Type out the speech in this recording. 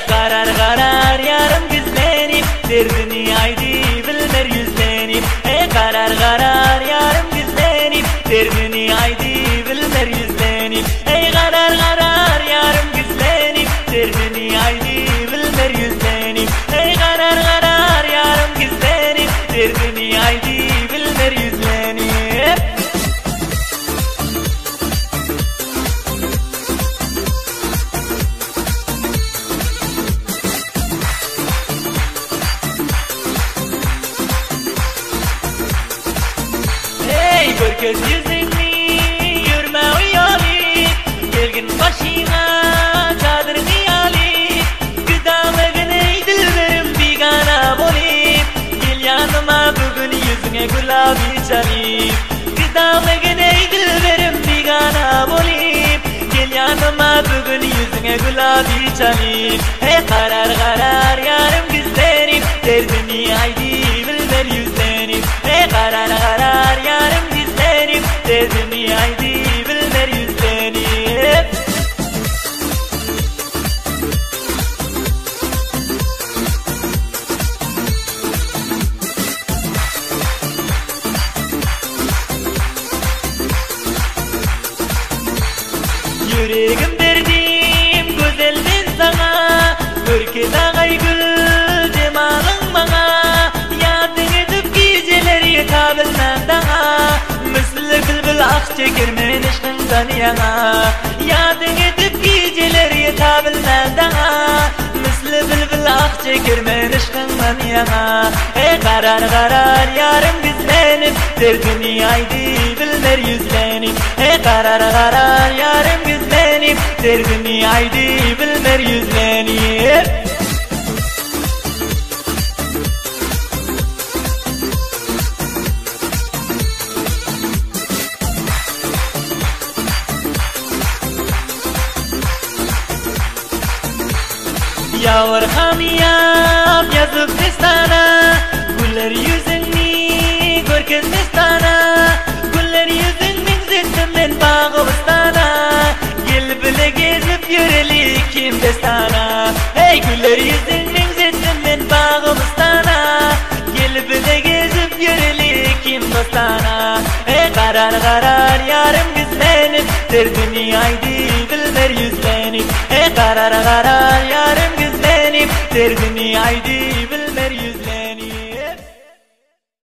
Karar karar yarım gizlenip Derdini aydi bilmer yüzlenip. Ey karar karar yarım gizlenip Derdini aydi bilmer yüzlenip. Ey karar karar yarım gizlenip Derdini aydi bilmer yüzlenip. Ey karar karar yarım gizlenip Derdini aydi bilmer yüzlenip. Ey görkez yüzüni yürme uyalı Gelgin başına çadırını alıp Gıdalığını ey dilberim bigana bolıp Gel yanıma bugün yüzüne gulabi çalıp Gıdalığını ey dilberim bigana bolıp Gel yanıma bugün yüzüne gulabi çalıp Hey karar karar yarım gizlenip Derdini aydi bilmer yüzlenip. Hey karar karar yarım gizlenip Derdini aydi bilmer yüzlenip. Yüreğim berdim güzel men sana Görkez ağay gül cemalın bana. Yadın edip geceleri tabilmem dana Misli bülbül ah çeker men işkından yana. Yadın edip geceleri tabilmem dana Misli bülbül ah çeker men işkından yana. Ey karar karar yarım gizlenip Derdini aydi bilmer yüzlenip. Ey karar karar yarım gizlenip Derdini aydi bilmer yüzlenip. Yavur hamiyam yazıp destana Güller yüzünü görkez mestana. Güller yüzün benzettim men bağı bustana Gel bile gezip yüreli kim destana. Hey güller yüzün benzettim men bağı bustana Gel bile gezip yüreli kim dostana. Hey karar karar yarım gizlenip Derdini aydi bilmer yüzlenip. Hey karar karar yarım gizlenip Derdini aydi.